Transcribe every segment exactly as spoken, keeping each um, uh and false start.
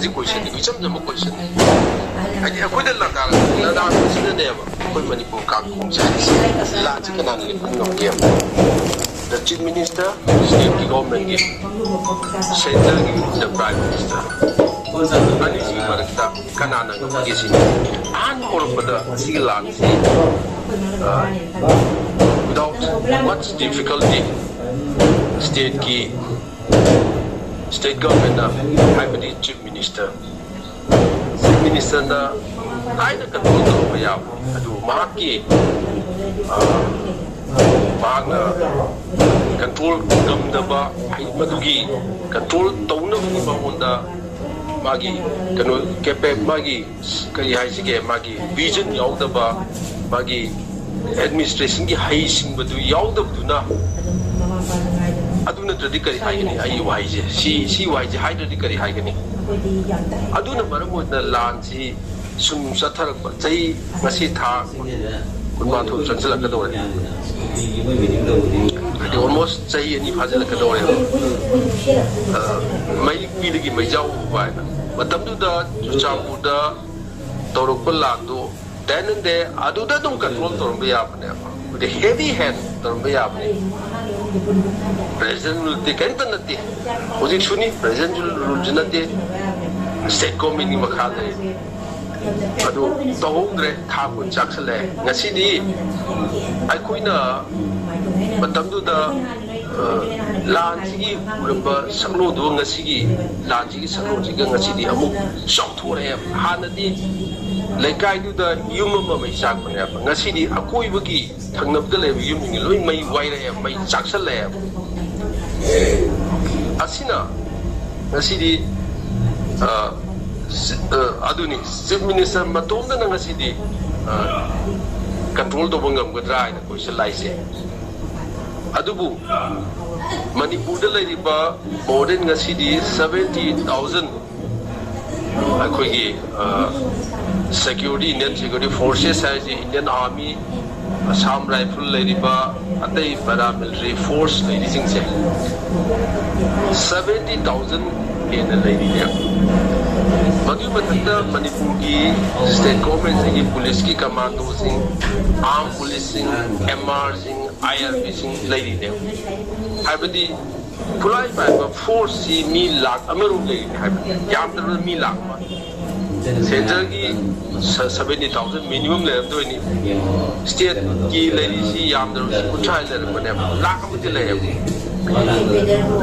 ꯀꯣꯏꯁꯟꯅꯤ, ꯏꯆꯝ ꯆꯝꯕ ꯀꯣꯏꯁꯟꯅꯤ꯫ ꯍꯥꯏꯗꯤ ꯑꯩꯈꯣꯏꯗ ꯂꯥꯟꯗꯥꯔꯛꯄꯁꯤꯗꯅꯦꯕ ꯑꯩꯈꯣꯏ ꯃꯅꯤꯄꯨꯔ ꯀꯥꯡꯈꯣꯡꯁꯦ ꯍꯥꯏꯔꯤꯁꯦ, ꯂꯥꯟꯁꯤ ꯀꯅꯥꯅ ꯂꯦꯞꯍꯟ ꯉꯝꯒꯦ? The chief minister, stateꯀꯤ governmentꯀꯤ, centreꯒꯤ the prime minister, ꯑꯅꯤꯁꯤꯒꯤ ꯃꯔꯛꯇ ꯀꯅꯥꯅ ꯉꯝꯒꯦ ꯁꯤꯅꯤ꯫ ꯑꯍꯥꯟꯕ ꯍꯧꯔꯛꯄꯗ ꯁꯤꯒꯤ ꯂꯥꯟꯁꯤ, uh, without much difficulty stateꯀꯤ, state governmentꯅ, ꯍꯥꯏꯕꯗꯤ chief minister, chief ministerꯅ ꯂꯥꯏꯅ control ꯇꯧꯕ ꯌꯥꯕ, ꯑꯗꯨ ꯃꯍꯥꯛꯀꯤ, ꯑ, ꯃꯍꯥꯛꯅ control ꯉꯝꯗꯕ, ꯃꯗꯨꯒꯤ control ꯇꯧꯅꯕꯒꯤ ꯃꯉꯣꯟꯗ ꯃꯥꯒꯤ ꯀꯩꯅꯣ, ꯃꯥꯒꯤ ꯀꯔꯤ ꯍꯥꯏꯁꯤꯒꯦ, ꯃꯥꯒꯤ vision ꯌꯥꯎꯗꯕ, ꯃꯥꯒꯤ administrationꯒꯤ ꯍꯩꯁꯤꯡꯕꯗꯨ ꯌꯥꯎꯗꯕꯗꯨꯅ, ꯑꯗꯨ ꯅꯠꯇ꯭ꯔꯗꯤ ꯀꯔꯤ ꯍꯥꯏꯒꯅꯤ? ꯑꯩ ꯋꯥꯍꯩꯁꯦ, ꯁꯤ, ꯁꯤ ꯋꯥꯍꯩꯁꯦ ꯍꯥꯏꯗ꯭ꯔꯗꯤ ꯀꯔꯤ ꯍꯥꯏꯒꯅꯤ? ꯑꯗꯨꯅ ꯃꯔꯝ ꯑꯣꯏꯗꯅ ꯂꯥꯟꯁꯤ ꯁꯨꯝ ꯆꯠꯊꯔꯛꯄ, ꯆꯍꯤ ꯉꯁꯤ ꯊꯥ ꯀꯨꯟꯃꯥꯊꯣꯏ ꯆꯪꯁꯤꯜꯂꯛꯀꯗꯧꯔꯦ꯫ ꯍꯥꯏꯗꯤ almost ꯆꯍꯤ ꯑꯅꯤ ꯐꯥꯖꯤꯜꯂꯛꯀꯗꯧꯔꯦꯕ꯫ ꯑ, ꯃꯩ ꯄꯤꯗꯒꯤ ꯃꯩꯖꯥꯎ ꯎꯕ ꯍꯥꯏꯅ꯫ ꯃꯇꯝꯗꯨꯗ ꯆꯨꯔꯆꯥꯟꯄꯨꯔꯗ ꯇꯧꯔꯛꯄ ꯂꯥꯟꯗꯣ then and there ꯑꯗꯨꯗ ꯑꯗꯨꯝ control ꯇꯧꯔꯝꯕ ꯌꯥꯕꯅꯦꯕ꯫ ꯑꯗꯨꯗꯤ heavy hand ꯇꯧꯔꯝꯕ ꯌꯥꯕꯅꯦ꯫ President ruleꯗꯤ ꯀꯔꯤꯝꯇ ꯅꯠꯇꯦ꯫ ꯍꯧꯖꯤꯛꯁꯨꯅꯤ, president ruleꯁꯨ ꯅꯠꯇꯦ, state governmentꯀꯤ ꯃꯈꯥ ꯂꯩ꯫ ꯑꯗꯨ ꯇꯧꯍꯧꯗ꯭ꯔꯦ, ꯊꯥ ꯀꯨꯟ ꯆꯥꯛꯁꯜꯂꯛꯑꯦ꯫ ꯉꯁꯤꯗꯤ ꯑꯩꯈꯣꯏꯅ ꯃꯇꯝꯗꯨꯗ, ꯑ, ꯂꯥꯟꯁꯤꯒꯤ ꯎꯔꯝꯕ ꯁꯛꯂꯣꯟꯗꯨ ꯉꯁꯤꯒꯤ ꯂꯥꯟꯁꯤꯒꯤ ꯁꯛꯂꯣꯟꯁꯤꯒ ꯉꯁꯤꯗꯤ ꯑꯃꯨꯛ ꯆꯥꯎꯊꯣꯔꯛꯑꯦ꯫ ꯍꯥꯟꯅꯗꯤ ꯂꯩꯀꯥꯏꯗꯨꯗ ꯌꯨꯝ ꯑꯃ ꯃꯩ ꯆꯥꯛꯄꯅꯦꯕ, ꯉꯁꯤꯗꯤ ꯑꯀꯣꯏꯕꯒꯤ ꯊꯪꯅꯕꯗ ꯂꯩꯕ ꯌꯨꯝꯁꯤꯡꯁꯦ ꯂꯣꯏ ꯃꯩ ꯋꯥꯏꯔꯛꯑꯦ, ꯃꯩ ꯆꯥꯛꯁꯜꯂꯛꯑꯦ꯫ ꯑꯁꯤꯅ ꯉꯁꯤꯗꯤ, ꯑ, ꯁꯤ-, ꯑ, ꯑꯗꯨꯅꯤ, chief minister ꯃꯇꯣꯝꯗꯅ ꯉꯁꯤꯗꯤ, ꯑ, control ꯇꯧꯕ ꯉꯝꯒꯗ꯭ꯔꯥ ꯍꯥꯏꯅ ꯀꯣꯏꯁꯟ ꯂꯥꯛꯏꯁꯦ꯫ ꯑꯗꯨꯕꯨ ꯃꯅꯤꯄꯨꯔꯗ ꯂꯩꯔꯤꯕ more than ꯉꯁꯤꯗꯤ seventy thousand ꯑꯩꯈꯣꯏꯒꯤ, ꯑ, security, Indian security forces ꯍꯥꯏꯁꯦ, Indian Army, Assam Rifle ꯂꯩꯔꯤꯕ, ꯑꯇꯩ paramilitary force ꯂꯩꯔꯤꯁꯤꯡꯁꯦ, seventy thousand ꯍꯦꯟꯅ ꯂꯩꯔꯤꯅꯦ꯫ ꯃꯗꯨꯒꯤ ꯃꯊꯛꯇ ꯃꯅꯤꯄꯨꯔꯒꯤ ꯁ꯭ꯇꯦꯠ ꯒꯣꯚꯔꯟꯃꯦꯟꯠꯁꯤꯒꯤ ꯄꯨꯂꯤꯁꯀꯤ ꯀꯃꯥꯟꯗꯣꯁꯤꯡ, ꯑꯥꯔꯝ ꯄꯨꯂꯤꯁꯁꯤꯡ, ꯑꯦꯝ ꯑꯥꯔꯁꯤꯡ, ꯑꯥꯏ ꯑꯥꯔ ꯕꯤꯁꯤꯡ ꯂꯩꯔꯤꯅꯦ꯫ ꯍꯥꯏꯕꯗꯤ ꯈꯨꯠꯂꯥꯏ ꯄꯥꯏꯕ ꯐꯣꯔꯁꯁꯤ ꯃꯤ ꯂꯥꯈ ꯑꯃꯔꯣꯝ ꯂꯩꯔꯤꯅꯦ ꯍꯥꯏꯕ, ꯌꯥꯝꯗ꯭ꯔꯕꯗ ꯃꯤ ꯂꯥꯈ ꯑꯃ꯫ ꯁꯦꯟꯇꯔꯒꯤ ꯁ-, ꯁꯚꯦꯟꯇꯤ ꯊꯥꯎꯖꯟ ꯃꯤꯅꯤꯃꯝ ꯂꯩꯔꯝꯗꯣꯏꯅꯤ꯫ ꯁ꯭ꯇꯦꯠꯀꯤ ꯂꯩꯔꯤꯁꯤ ꯌꯥꯝꯗ꯭ꯔꯕꯁꯨ ꯀꯨꯟꯊ꯭ꯔꯥ ꯂꯩꯔꯝꯕꯅꯦꯕ, ꯂꯥꯈ ꯑꯃꯗꯤ ꯂꯩꯌꯦꯕ꯫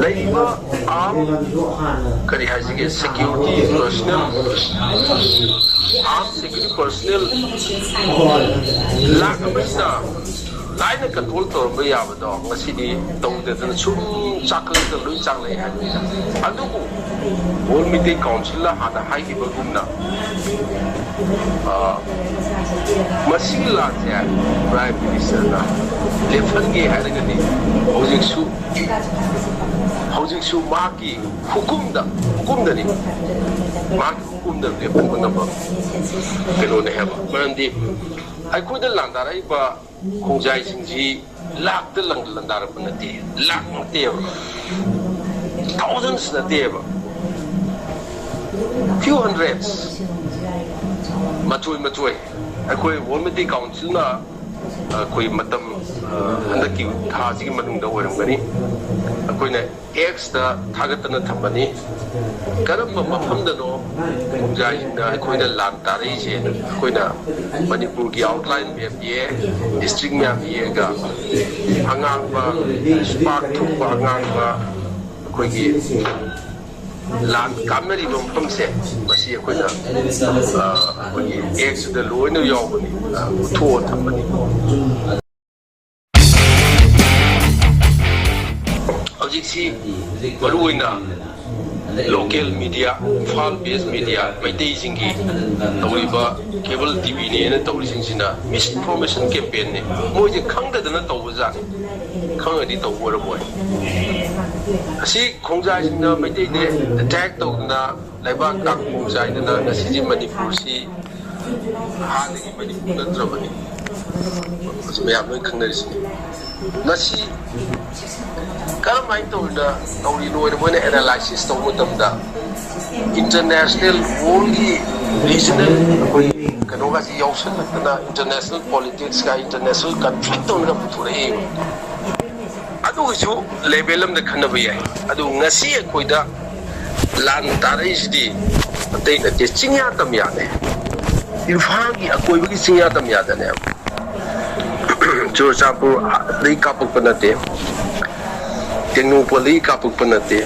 ꯂꯩꯔꯤꯕ ꯑꯥꯔꯝ, ꯀꯔꯤ ꯍꯥꯏꯁꯤꯒꯦ, security personnel, arm security personnel lakh ꯑꯃꯁꯤꯅ ꯂꯥꯏꯅ ꯀꯟꯇ꯭ꯔꯣꯜ ꯇꯧꯔꯝꯕ ꯌꯥꯕꯗꯣ ꯉꯁꯤꯗꯤ ꯇꯧꯗꯗꯅ ꯁꯨꯝ ꯆꯥꯛꯈꯠꯂꯒ ꯂꯣꯏ ꯆꯥꯛꯂꯛꯑꯦ ꯍꯥꯏꯕꯅꯤꯗ꯫ ꯑꯗꯨꯕꯨ ꯋꯥꯔꯜ ꯃꯩꯇꯩ ꯀꯥꯎꯟꯁꯤꯜꯅ ꯍꯥꯟꯅ ꯍꯥꯏꯈꯤꯕꯒꯨꯝꯅ, ꯑ, ꯃꯁꯤꯒꯤ ꯂꯥꯟꯁꯦ ꯄ꯭ꯔꯥꯏꯝ ꯃꯤꯅꯤꯁꯇꯔꯅ ꯂꯦꯞꯍꯟꯒꯦ ꯍꯥꯏꯔꯒꯗꯤ ꯍꯧꯖꯤꯛꯁꯨ, ꯍꯧꯖꯤꯛꯁꯨ ꯃꯍꯥꯛꯀꯤ ꯍꯨꯀꯨꯝꯗ, ꯍꯨꯀꯨꯝꯗꯅꯤ, ꯃꯍꯥꯛꯀꯤ ꯍꯨꯀꯨꯝꯗ ꯂꯦꯞꯍꯟꯕ ꯉꯝꯕ ꯀꯩꯅꯣꯅꯦ ꯍꯥꯏꯕ꯫ ꯃꯔꯝꯗꯤ ꯑꯩꯈꯣꯏꯗ ꯂꯥꯟꯗꯥꯔꯛꯏꯕ ꯈꯣꯡꯖꯥꯏꯁꯤꯡꯁꯤ ꯂꯥꯛꯇ ꯂꯪ-, ꯂꯥꯟꯗꯥꯔꯛꯄ ꯅꯠꯇꯦ, ꯂꯥꯛ ꯅꯠꯇꯦꯕ, ꯊꯥꯎꯖꯟꯁ ꯅꯠꯇꯦꯕ, ꯐ꯭ꯌꯨ ꯍꯟꯗ꯭ꯔꯦꯠꯁ, ꯃꯆꯣꯏ ꯃꯆꯣꯏ꯫ ꯑꯩꯈꯣꯏ ꯋꯥꯔꯜ ꯃꯩꯇꯩ ꯀꯥꯎꯟꯁꯤꯜꯅ, ꯑ, ꯑꯩꯈꯣꯏ ꯃꯇꯝ, ꯑ, ꯍꯟꯗꯛꯀꯤ ꯊꯥꯁꯤꯒꯤ ꯃꯅꯨꯡꯗ ꯑꯣꯏꯔꯝꯒꯅꯤ, ꯑꯩꯈꯣꯏꯅ ꯑꯦꯛꯁꯇ ꯊꯥꯒꯠꯇꯅ ꯊꯝꯕꯅꯤ꯫ ꯀꯔꯝꯕ ꯃꯐꯝꯗꯅꯣ ꯈꯣꯡꯖꯥꯏꯁꯤꯡꯅ ꯑꯩꯈꯣꯏꯗ ꯂꯥꯟ ꯇꯥꯔꯛꯏꯁꯦ? ꯑꯩꯈꯣꯏꯅ ꯃꯅꯤꯄꯨꯔꯒꯤ ꯑꯥꯎꯠꯂꯥꯏꯟ ꯃꯦꯞ ꯌꯦꯡ, ꯗꯤꯁꯇ꯭ꯔꯤꯛ ꯃꯌꯥꯝ ꯌꯦꯡꯉꯒ, ꯑꯉꯥꯡꯕ, ꯁ꯭ꯄꯥꯔꯛ ꯊꯣꯛꯄ ꯑꯉꯥꯡꯕ, ꯑꯩꯈꯣꯏꯒꯤ ꯂꯥꯟ ꯀꯥꯞꯅꯔꯤꯕ ꯃꯐꯝꯁꯦ, ꯃꯁꯤ ꯑꯩꯈꯣꯏꯅ, ꯑ, ꯑꯩꯈꯣꯏꯒꯤ ꯑꯦꯛꯁꯇꯨꯗ ꯂꯣꯏꯅ ꯌꯥꯎꯕꯅꯤ, ꯑ, ꯎꯠꯊꯣꯛꯑ ꯊꯝꯕꯅꯤ꯫ ꯍꯧꯖꯤꯛꯁꯤ ꯃꯔꯨꯑꯣꯏꯅ ꯂꯣꯀꯦꯜ ꯃꯤꯗꯤꯌꯥ, ꯏꯝꯐꯥꯜ ꯕꯦꯁ ꯃꯤꯗꯤꯌꯥ, ꯃꯩꯇꯩꯁꯤꯡꯒꯤ ꯇꯧꯔꯤꯕ ꯀꯦꯕꯜ ꯇꯤ ꯚꯤꯅꯦꯅ ꯇꯧꯔꯤꯁꯤꯡꯁꯤꯅ ꯃꯤꯁꯏꯟꯐꯣꯔꯃꯦꯁꯟ ꯀꯦꯝꯄꯦꯟꯅꯤ꯫ ꯃꯣꯏꯁꯦ ꯈꯪꯗꯗꯅ ꯇꯧꯕꯖꯥꯠꯅꯤ, ꯈꯪꯉꯗꯤ ꯇꯧꯕ ꯑꯣꯏꯔꯝꯃꯣꯏ꯫ ꯑꯁꯤ ꯈꯣꯡꯖꯥꯏꯁꯤꯡꯅ ꯃꯩꯇꯩꯗ ꯑꯦꯇꯦꯛ ꯇꯧꯗꯅ, ꯂꯩꯕꯥꯛ ꯀꯥꯡꯈꯣꯡ ꯆꯥꯏꯗꯅ ꯉꯁꯤꯗꯤ ꯃꯅꯤꯄꯨꯔꯁꯤ ꯍꯥꯟꯅꯒꯤ ꯃꯅꯤꯄꯨꯔ ꯅꯠꯇ꯭ꯔꯕꯅꯤ꯫ ꯃꯌꯥꯝ ꯂꯣꯏ ꯈꯪꯅꯔꯤꯁꯤꯅꯤ꯫ ꯃꯁꯤ ꯀꯔꯝꯍꯥꯏꯅ ꯇꯧꯔꯤꯅ ꯇꯧꯔꯤꯅꯣ ꯍꯥꯏꯅ ꯃꯣꯏꯅ ꯑꯦꯅꯥꯂꯥꯏꯁꯤꯁ ꯇꯧꯕ ꯃꯇꯝꯗ, ꯏꯟꯇꯔꯅꯦꯁꯅꯦꯜ ꯋꯥꯔꯜꯒꯤ ꯔꯤꯖꯅꯦꯜ ꯑꯩꯈꯣꯏ ꯀꯩꯅꯣꯒꯁꯤ ꯌꯥꯎꯁꯜꯂꯛꯇꯅ, ꯏꯟꯇꯔꯅꯦꯁꯅꯦꯜ ꯄꯣꯂꯤꯇꯤꯛꯁꯀ ꯏꯟꯇꯔꯅꯦꯁꯅꯦꯜ ꯀꯟꯐ꯭ꯂꯤꯛ ꯇꯧꯅꯒ ꯄꯨꯊꯣꯔꯛꯏ꯫ ꯑꯗꯨꯒꯤꯁꯨ ꯂꯦꯚꯦꯜ ꯑꯃꯗ ꯈꯟꯅꯕ ꯌꯥꯏ꯫ ꯑꯗꯨ ꯉꯁꯤ ꯑꯩꯈꯣꯏꯗ ꯂꯥꯟ ꯇꯥꯔꯛꯏꯁꯤꯗꯤ ꯑꯇꯩ ꯅꯠꯇꯦ, ꯆꯤꯡꯌꯥ ꯇꯝꯌꯥꯅꯦ꯫ ꯏꯝꯐꯥꯜꯒꯤ ꯑꯀꯣꯏꯕꯒꯤ ꯆꯤꯡꯌꯥ ꯇꯝꯌꯥꯗꯅꯦꯕ꯫ ꯆꯨꯔꯆꯥꯟꯄꯨꯔꯗꯒꯤ ꯀꯥꯞꯄꯛꯄ ꯅꯠꯇꯦ, ꯇꯦꯡꯅꯧꯄꯜꯗꯒꯤ ꯀꯥꯞꯄꯛꯄ ꯅꯠꯇꯦ,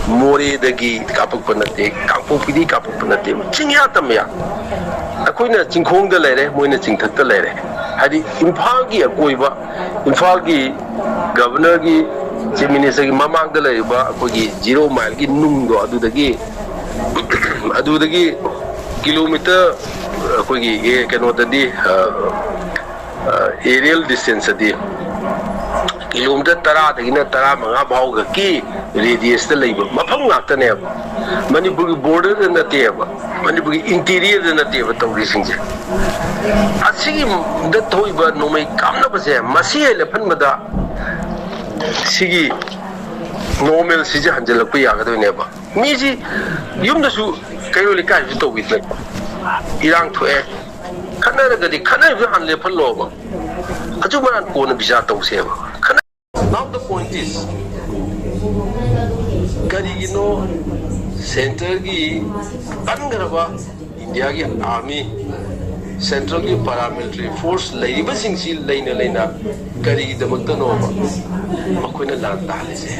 ꯃꯣꯔꯦꯗꯒꯤ ꯀꯥꯞꯄꯛꯄ ꯅꯠꯇꯦ, ꯀꯥꯡꯄꯣꯛꯄꯤꯗꯒꯤ ꯀꯥꯞꯄꯛꯄ ꯅꯠꯇꯦ, ꯆꯤꯡꯌꯥ ꯇꯝꯌꯥ꯫ ꯑꯩꯈꯣꯏꯅ ꯆꯤꯡꯈꯣꯡꯗ ꯂꯩꯔꯦ, ꯃꯣꯏꯅ ꯆꯤꯡꯊꯛꯇ ꯂꯩꯔꯦ꯫ ꯍꯥꯏꯗꯤ ꯏꯝꯐꯥꯜꯒꯤ ꯑꯀꯣꯏꯕ, ꯏꯝꯐꯥꯜꯒꯤ ꯒꯚꯔꯅꯔꯒꯤ, ꯆꯤꯐ ꯃꯤꯅꯤꯁꯇꯔꯒꯤ ꯃꯃꯥꯡꯗ ꯂꯩꯔꯤꯕ ꯑꯩꯈꯣꯏꯒꯤ ꯖꯤꯔꯣ ꯃꯥꯏꯜꯒꯤ ꯅꯨꯡꯗꯣ, ꯑꯗꯨꯗꯒꯤ ꯑꯗꯨꯗꯒꯤ ꯀꯤꯂꯣꯃꯤꯇꯔ ꯑꯩꯈꯣꯏꯒꯤ, ꯑꯦ, ꯀꯩꯅꯣꯗꯗꯤ, ꯑ, ꯑ, ꯑꯦꯔꯤꯌꯦꯜ ꯗꯤꯁꯇꯦꯟꯁꯇꯗꯤ ꯀꯤꯂꯣꯃꯤꯇꯔ ꯇꯔꯥꯗꯒꯤꯅ ꯇꯔꯥꯃꯉꯥ ꯐꯥꯎ ꯈꯛꯀꯤ ꯔꯦꯗꯤꯌꯁꯇ ꯂꯩꯕ ꯃꯐꯝ ꯉꯥꯛꯇꯅꯦꯕ꯫ ꯃꯅꯤꯄꯨꯔꯒꯤ ꯕꯣꯔꯗꯔꯗ ꯅꯠꯇꯦꯕ, ꯃꯅꯤꯄꯨꯔꯒꯤ ꯏꯟꯇꯤꯔꯤꯌꯔꯗ ꯅꯠꯇꯦꯕ ꯇꯧꯔꯤꯁꯤꯡꯁꯦ꯫ ꯑꯁꯤꯒꯤꯗ ꯊꯣꯛꯏꯕ ꯅꯣꯡꯃꯩ ꯀꯥꯞꯅꯕꯁꯦ, ꯃꯁꯤ ꯍꯦꯛ ꯂꯦꯞꯍꯟꯕꯗ ꯁꯤꯒꯤ ꯅꯣꯔꯃꯦꯜꯁꯤꯁꯦ ꯍꯟꯖꯤꯜꯂꯛꯄ ꯌꯥꯒꯗꯣꯏꯅꯦꯕ꯫ ꯃꯤꯁꯤ ꯌꯨꯝꯗꯁꯨ, ꯀꯩꯔꯣꯜ ꯂꯩꯀꯥꯏꯁꯨ ꯇꯧꯕꯤꯗ꯭ꯔꯦ꯫ ꯏꯔꯥꯡ ꯊꯣꯛꯑꯦ, ꯈꯠꯅꯔꯒꯗꯤ ꯈꯠꯅꯔꯤꯕꯗꯨ ꯍꯥꯟꯅ ꯂꯦꯞꯍꯜꯂꯣꯕ꯫ ꯑꯆꯨꯝ ꯑꯔꯥꯟ ꯀꯣꯟꯅ ꯕꯤꯆꯥꯔ ꯇꯧꯁꯦꯕ꯫ ꯈꯠꯅ-, now the point is, ꯀꯔꯤꯒꯤꯅꯣ ꯁꯦꯟꯇꯔꯒꯤ ꯀꯟꯈ꯭ꯔꯕ ꯏꯟꯗꯤꯌꯥꯒꯤ ꯑꯥꯔꯃꯤ, ꯁꯦꯟꯇ꯭ꯔꯦꯜꯒꯤ ꯄꯦꯔꯥꯃꯤꯂꯤꯇꯔꯤ ꯐꯣꯔꯁ ꯂꯩꯔꯤꯕꯁꯤꯡꯁꯤ ꯂꯩꯅ ꯂꯩꯅ ꯀꯔꯤꯒꯤꯗꯃꯛꯇꯅꯣꯕ ꯃꯈꯣꯏꯅ ꯂꯥꯟ ꯇꯥꯍꯜꯂꯤꯁꯦ?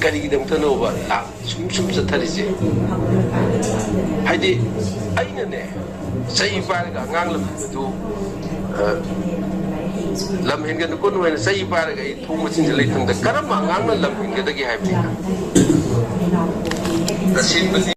ꯀꯔꯤꯒꯤꯗꯃꯛꯇꯅꯣꯕ ꯂꯥꯟ ꯁꯨꯝ ꯁꯨꯝ ꯆꯠꯊꯔꯤꯁꯦ? ꯍꯥꯏꯗꯤ ꯑꯩꯅꯅꯦ, ꯆꯩ ꯄꯥꯏꯔꯒ ꯑꯉꯥꯡ ꯂꯝꯕꯤꯗꯨ, ꯑ, ꯂꯝ ꯍꯦꯟꯒꯠꯅ ꯀꯨꯟ ꯑꯣꯏꯅ ꯆꯩ ꯄꯥꯏꯔꯒ ꯑꯩ ꯊꯣꯡ ꯃꯆꯤꯟꯁꯤꯜꯂ ꯂꯩꯇꯨꯡꯗ ꯀꯔꯝꯕ ꯑꯉꯥꯡꯅ ꯂꯝ ꯍꯦꯟꯒꯗꯒꯦ ꯍꯥꯏꯕꯅꯤꯗ꯫ ꯇꯁꯦꯡꯕꯗꯤ